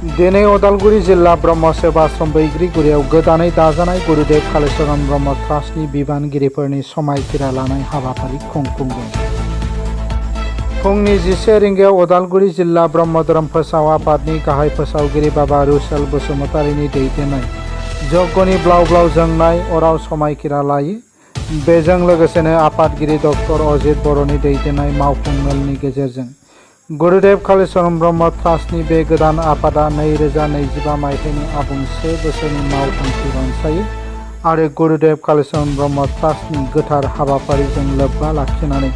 दिनै उदालगुरि जिल्ला ब्रह्म सेवा आश्रम बैग्रिगुरियाव गोदानै दाजानाय गुरुदेव कालीचरण ब्रह्म ट्रास्टनि बिबानगिरिफोरनि समायखिरा लानाय हाबाफारि खुंफुंदों। फुंनि 11 रिंगायाव उदालगुरि जिल्ला ब्रह्म धोरोम फोसाव आफादनि गाहाय फोसावगिरि बाबा रुसेल बसुमतारीनि दैदेननाय जग्यनि ब्लाव ब्लाव जोंनाय अराव समायखिरा लायो। बेजों लोगोसेनो आफादगिरि डक्टर अजित बर'नि दैदेननाय मावफुं मेलनि गेजेरजों गुरुदेव कालीचरण ब्रह्म ट्रास्टनि बे गोदान आफादा 2025 मायथाइनि आबुं 1 बोसोरनि मावथांखि रनसायो आरो गुरुदेव कालीचरण ब्रह्म ट्रास्टनि गोथार हाबाफारिजों लोब्बा लाखिनानै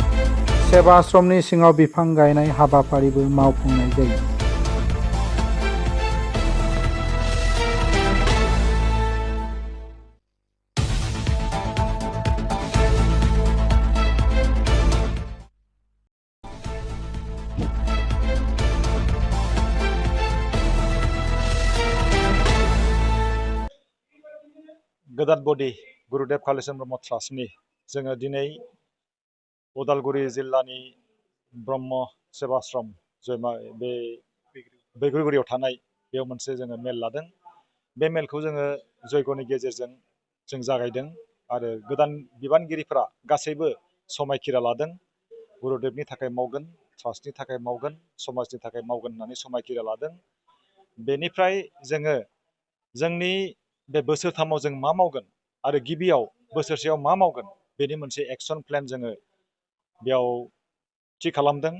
सेवा आश्रमनि सिङाव बिफां गायनाय हाबाफारिबो मावफुंनाय जायो। गोदान बडि गुरुदेव कालीचरण ब्रह्म ट्रास्टनि जोङो दिनै उदालगुरि जिल्लानि ब्रह्म सेवाश्रम बे बैग्रिगुरियाव थानाय बेयाव मोनसे जोङो मेल लादों। बे मेलखौ जोङो जयग'नि गेजेरजों जों जागायदों आरो गोदान बिबानगिरिफोरा गासैबो समायखिरा लादों। गुरुदेवनि थाखाय मावगोन, ट्रास्टनि थाखाय मावगोन, समाजनि थाखाय मावगोन होननानै समायखिरा लादों। बेनिफ्राय जोङो जोंनि बे बोसोरथामाव जों मा मावगोन आरो गिबियाव बोसोरसेयाव मा मावगोन बेनि मोनसे एक्सन प्लेन जोङो बेयाव थि खालामदों।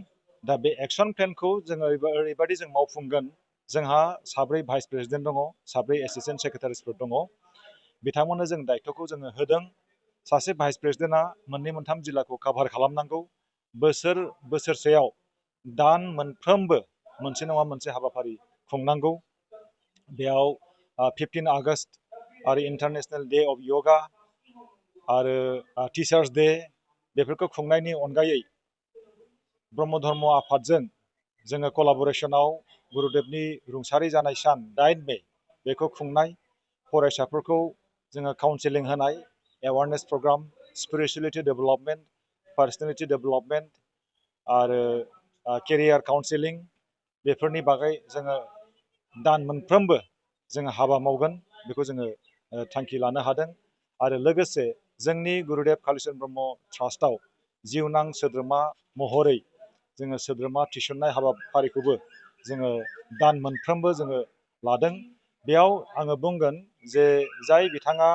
दा बे एक्सन प्लेनखौ जोङो ओरैबायदि जों मावफुंगोन। जोंहा 4 भाइस प्रेसिडेन्ट दङ, 4 एसिस्टेन्ट सेक्रेटारिसफोर दङ। बिथांमोननो जों दायित्वखौ जोङो होदों। सासे भाइस प्रेसिडेन्टआ 2-3 जिल्लाखौ काभार खालामनांगौ। बोसोरसेयाव दान मोनफ्रोमबो मोनसे नङा मोनसे हाबाफारि खुंनांगौ। बेयाव 15 आगस्ट आरो इन्टारनेशनेल डे अफ योगा आरो टिचार्स डे बेफोरखौ खुंनायनि अनगायै ब्रह्म धर्म आफादजों जोङो कलाबरेसनाव गुरुदेवनि रुंसारि जानाय सान 8 मे बेखौ खुंनाय, फरायसाफोरखौ जोङो काउन्सेलिं होनाय, एवारनेस प्रग्राम, स्पिरिचुवेलिटी डेभेलपमेन्ट, पार्सनेलिटी डेभेलपमेन्ट आरो केरियार काउन्सेलिं बेफोरनि बागै जोङो दान मोनफ्रोमबो जोङो हाबा मावगोन। बेखौ जोङो थांखि लानो हादों आरो लोगोसे जोंनि गुरुदेव कालीचरण ब्रह्म ट्रास्टआव जिउनां सोद्रोमा महरै जोङो सोद्रोमा थिसननाय हाबाफारिखौबो जोङो दान मोनफ्रोमबो जोङो लादों। बेयाव आङो बुंगोन जे जाय बिथाङा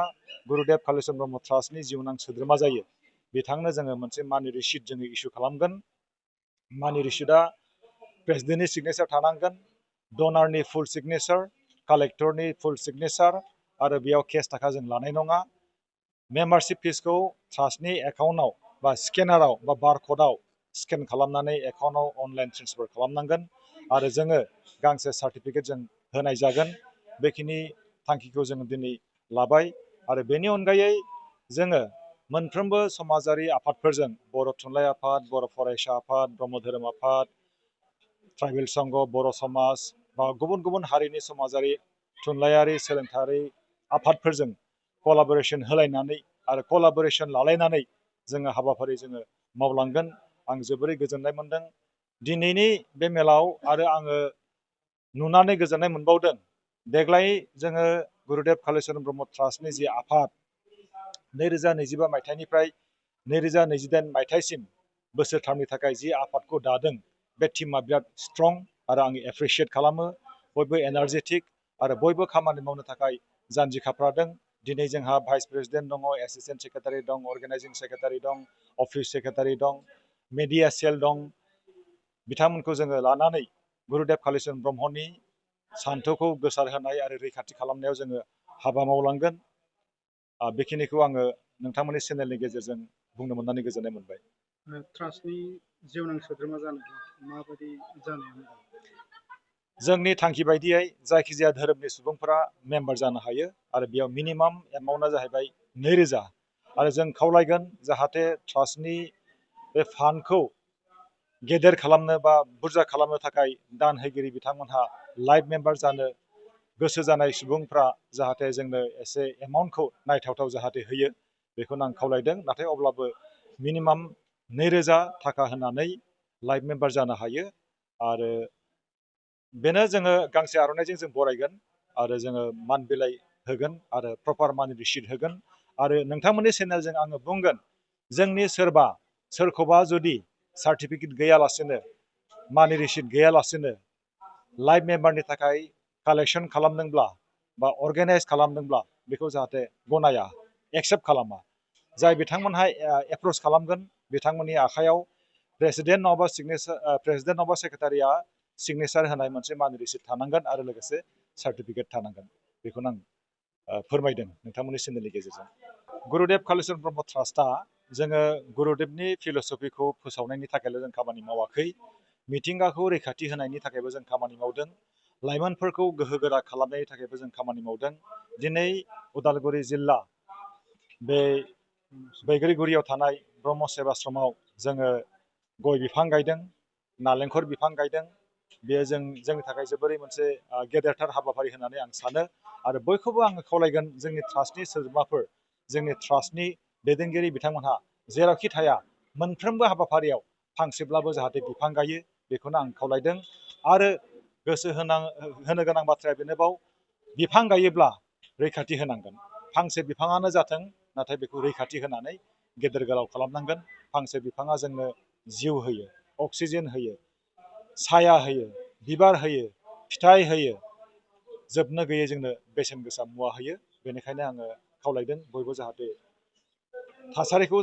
गुरुदेव कालीचरण ब्रह्म ट्रास्टनि जिउनां सोद्रोमा जायो बिथांनो जोङो मोनसे मानि रिसिट जोङो इसु खालामगोन। मानि रिसिटआ प्रेसिडेन्टनि सिगनेचार थानांगोन, डनारनि फुल सिगनेचार, कालेक्टरनि फुल सिगनेचार आरो बेयाव केस थाखा जों लानाय नङा। मेम्बारशिप फिसखौ ट्रास्टनि एकाउन्टआव बा स्केनाराव बा बारक'डआव स्केन खालामनानै एकाउन्टआव अनलाइन ट्रेन्सफार खालामनांगोन आरो जोङो गांसे सार्टिफिकेट जों होनाय जागोन। बेखिनि थांखिखौ जोङो दिनै लाबाय आरो बेनि अनगायै जोङो मोनफ्रोमबो समाजारि आफादफोरजों बर' थुनलाइ आफाद, बर' फरायसा आफाद, ब्रह्म धोरोम आफाद, ट्राइबेल संघ, बर' समाज बा गुबुन गुबुन हारिनि समाजारि थुनलाइयारि सोलोंथायारि आफादफोरजों कलाबरेसन होलायनानै आरो कलाबरेसन लालायनानै जोङो हाबाफारि जोङो मावलांगोन। आं जोबोरै गोजोननाय मोनदों दिनैनि बे मेलाव आरो आङो नुनानै गोजोननाय मोनबावदों। देग्लाय जोङो गुरुदेव कालीचरण ब्रह्म ट्रास्टनि जि आफाद 2025 मायथाइनिफ्राय 2028 मायथाइसिम बोसोरथामनि थाखाय जि आफादखौ दादों बे टिमा बिराद स्ट्रं आरो आं एप्रिसियेट खालामो। बयबो एनार्जेटिक आरो बयबो खामानि मावनो थाखाय जानजि खाफ्रादों। दिनै जोंहा भाइस प्रेसिडेन्ट दङ, एसिस्टेन्ट सेक्रेटारि दं, अर्गेनाइजिं सेक्रेटारि दं, अफिस सेक्रेटारि दं, मेडिया सेल दं। बिथांमोनखौ जोङो लानानै गुरुदेव कालीचरण ब्रह्मनि सान्थौखौ गोसारहोनाय आरो रैखाथि खालामनायाव जोङो हाबा मावलांगोन। बेखिनिखौ आङो नोंथांमोननि चेनेलनि गेजेरजों बुंनो मोननानै गोजोननाय मोनबाय। ट्रास्टनि जिउनां सोद्रोमा जानोब्ला माबायदि जानाया मोजां? जोंनि थांखि बायदियै जायखिजाया धोरोमनि सुबुंफोरा मेम्बार जानो हायो आरो बेयाव मिनिमाम एमाउन्टआ जाहैबाय 2000 आरो जों खावलायगोन जाहाथे ट्रास्टनि बे फान्डखौ गेदेर खालामनो बा बुरजा खालामनो थाखाय दान होगिरि बिथांमोनहा लाइफ मेम्बार जानो गोसो जानाय सुबुंफ्रा जाहाथे जोंनो एसे एमाउन्टखौ नायथावथाव जाहाथे होयो बेखौनो आं खावलायदों। नाथाय अब्लाबो मिनिमाम 2000 थाखा होनानै लाइफ मेम्बार जानो हायो आरो बेनो जोङो गांसे आर'नाइजों जों बरायगोन आरो जोङो मान बिलाइ होगोन आरो प्रपार मानि रिसिट होगोन आरो नोंथांमोननि चेनेलजों आङो बुंगोन जोंनि सोरखौबा जुदि सार्टिफिकेट गैयालासेनो मानि रिसिट गैयालासेनो लाइफ मेम्बारनि थाखाय कालेक्सन खालामदोंब्ला बा अर्गेनाइज खालामदोंब्ला बेखौ जाहाथे गनाया एक्सेप्ट खालामा जाय बिथांमोनहा एप्रच खालामगोन बिथांमोननि आखायाव प्रेसिडेन्ट नङाबा सेक्रेटारिया सिगनेसार होनाय मोनसे मानि रिसिट थानांगोन आरो लोगोसे सार्टिफिकेट थानांगोन बेखौनो आं फोरमायदों नोंथांमोननि चेनेलनि गेजेरजों गुरुदेब कालिचरन ब्रह्म ट्रास्टआ जोङो गुरुदेबनि फिल'सफिखौ फोसावनायनि थाखायल' जों खामानि मावाखै मिथिंगाखौ रैखाथि होनायनि थाखायबो जों खामानि मावदों लाइमोनफोरखौ गोहोगोरा खालामनायनि थाखायबो जों खामानि मावदों दिनै उदालगुरि जिल्ला बे बैग्रिगुरियाव थानाय ब्रह्म सेबाश्रमाव जोङो गय बिफां गायदों नालेंखर बिफां गायदों बेयो जोंनि थाखाय जोबोरै मोनसे गेदेरथार हाबाफारि होननानै आं सानो आरो बयखौबो आङो खावलायगोन जोंनि ट्रास्टनि सोद्रोमाफोर जोंनि ट्रास्टनि दैदेनगिरि बिथांमोनहा जेरावखि थाया मोनफ्रोमबो हाबाफारियाव फांसेब्लाबो जाहाथे बिफां गायो बेखौनो आं खावलायदों आरो गोसो होनो गोनां बाथ्राया बेनोबाव बिफां गायोब्ला रैखाथि होनांगोन फांसे बिफाङानो जाथों नाथाय बेखौ रैखाथि होनानै गेदेर गोलाव खालामनांगोन फांसे बिफाङा जोंनो जिउ होयो अक्सिजेन होयो साया होयो बिबार होयो फिथाइ होयो जोबनो गैयै जोंनो बेसेन गोसा मुवा होयो बेनिखायनो आङो खावलायदों बयबो जाहाथे थासारिखौ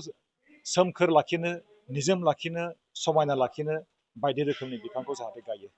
सोमखोर लाखिनो निजोम लाखिनो समायना लाखिनो बायदि रोखोमनि बिफांखौ जाहाथे गायो